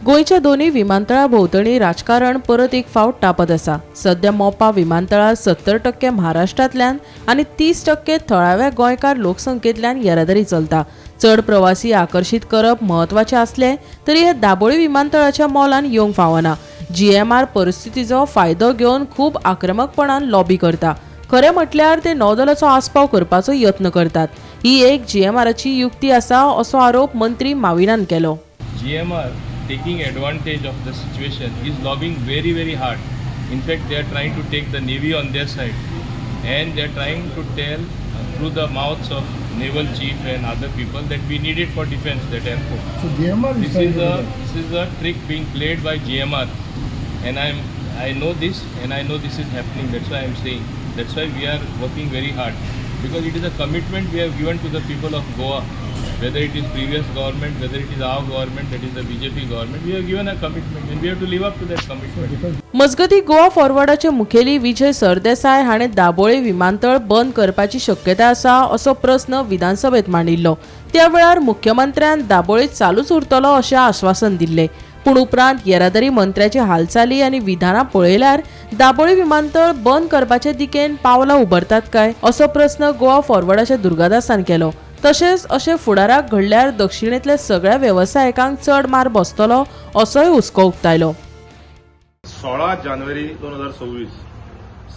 गोंयच्या दोनूय विमानतळा भोंवतणी राजकारण परत एक फावट तापत आसा. सध्या मोपा विमानतळार 70% महाराष्ट्रांतल्यान आनी 30% थळाव्या गोंयकार लोकसंख्येंतल्यान येरादारी चलता. चड प्रवासी आकर्शीत करप म्हत्वाचें आसलें तरी हे दाबोळी विमानतळाच्या मोलान येवंक फावना. जीएमआर परिस्थितीचो फायदो घेवन खूब आक्रमकपणान लॉबी करता. खरें म्हटल्यार ते नौदलाचो आस्पाव करपाचो यत्न करतात. ही एक जीएमआराची युक्ती आसा, असो आरोप मंत्री माविनान केलो. GMR, taking advantage of the situation, is lobbying very, very hard. In fact, they are trying to take the Navy on their side and they are trying to tell through the mouths of naval chief and other people that we need it for defense, that airport. So GMR is This trying is to do a that. This is a trick being played by GMR, and I know this and I know this is happening. That's why I'm saying. That's why we are working very hard, because it is a commitment we have given to the people of Goa. Whether it is previous government, whether it is our government, that is the BJP government, we have given a commitment and we have to live up to that commitment. Because मजगतीं, गोवा फॉरवर्डाचे मुखेली विजय सरदेसाय हाणें दाबोळे विमानतळ बंद करपाची शक्यताय आसा असो प्रस्न विधानसभेत मांडिल्लो. त्या वेळार मुख्यमंत्र्यान दाबोळे चालूच उरतलो अशें आश्वासन दिल्लें. पूण उपरांत येरादारी मंत्र्याची हालचाली आनी विधानां पळयल्यार दाबोळी विमानतळ बंद करपाचे दिकेन पावलां उबारतात काय, असो प्रस्न गोवा फॉरवर्डाच्या दुर्गादासान केलो. तशेंच अशें फुडाराक घडल्यार दक्षिणेंतल्या सगळ्या वेवसायिकांक चड मार बसतलो, असोय हुस्को उक्तायलो. 16 जानेवारी 2026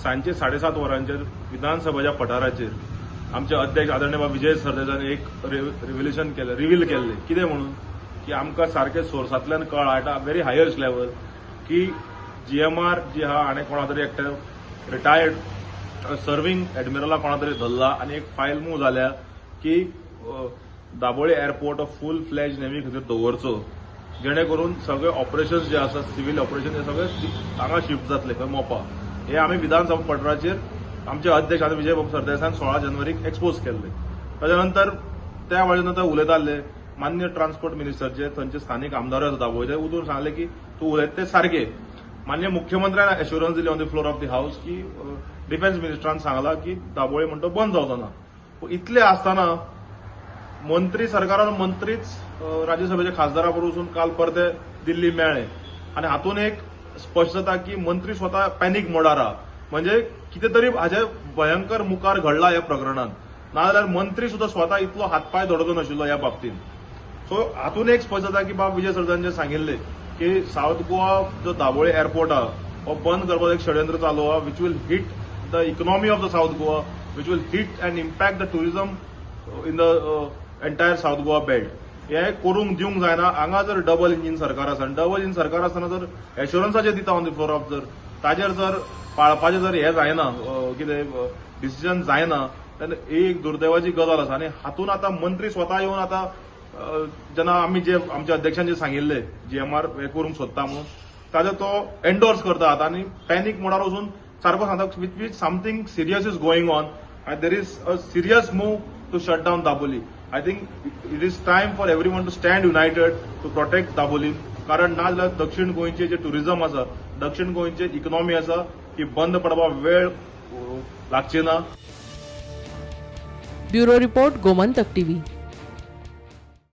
सांजचे 7:30 वरांचेर विधानसभेच्या पठाराचेर आमचे अध्यक्ष आदरणीय बाब विजय सरदेसायान एक रिव्हिलेशन केलें, रिवील केल्लें. कितें म्हणून की आमकां सारकें सोर्सांतल्यान कळ्ळा at a very highest level की जीएमआर जी आहा हाणें कोणा तरी एकट्या रिटायर्ड सर्विंग एडमिरला कोणा तरी धरला आनी एक फायल मूव जाल्या की दाबोळी एअरपोर्ट फूल फ्लॅज नेव्ही खातीर दवरचो, जेणे करून सगळे ऑपरेशन जे आसा, सिव्हिल ऑपरेशन, हे सगळे हांगा शिफ्ट जातले खंय, मोपा. हे आमी विधानसभा पठाराचेर आमचे अध्यक्ष आनी विजय बाब सरदेसायान 16 जानेवारीक एक्सपोज केल्ले. ताच्या नंतर त्या वेळे नंतर उलयताले मान्य ट्रान्सपोर्ट मिनिस्टर, जे थंयचे स्थानीक आमदार आसा दाबोळीचे, उठून सांगले की तूं उलयता ते सारके. मान्य मुख्यमंत्र्यान एश्युरन्स दिली on the floor of the house की डिफेन्स मिनिस्टरान सांगला की दाबोळी म्हणतो बंद जावचो ना. पूण इतलें आसतना मंत्री सरकारान मंत्रीच राज्यसभेच्या खासदारा बरोबर वचून काल परते दिल्ली मेळ्ळे आनी हातून एक स्पश्ट जाता की मंत्री स्वता पॅनीक मोडार आहा. म्हणजे कितें तरी हाजे भयंकर मुखार घडला ह्या प्रकरणात, नाजाल्यार मंत्री सुद्दां स्वता इतलो हातपाय दोडचो नाशिल्लो ह्या बाबतींत. सो हातून एक स्पश्ट जाता की बाब विजय सरदेसायान जे सांगिल्लें की सावथ गोवा जो दाबोळी एअरपोर्ट आहा हो बंद करपाचो एक षडयंत्र चालू आहा, which will hit the economy of the South Goa, which will hit and impact the tourism in the entire South Goa belt. हे करूंक दिवंक जायना. हांगा जर डबल इंजीन सरकार आसा आनी डबल इंजीन सरकार आसतना जर एश्युरन्साचेर दिता ऑन the floor of, जर ताजेर जर पाळपाचें जर हें जायना, कितें डिसिजन जायना, तेन्ना ही एक दुर्दैवाची गजाल आसा. आनी हातून आतां मंत्री स्वता येवन आतां जेन्ना आमी जे आमच्या अध्यक्षान जे सांगिल्लें जीएमआर हें करूंक सोदता म्हणून, ताजो तो एन्डोर्स करता आतां आनी पॅनीक मोडार वचून सारको सांगता, which something serious is going on and there is a serious move to shut down Dabolim. I think it is time for everyone to stand united to protect Dabolim, कारण ना जाल्यार दक्षिण गोंयचे जे टुरिझम आसा, दक्षिण गोंयचे इकॉनॉमी आसा, ती बंद पडपाक वेळ लागची ना. Bureau report, Gomantak TV.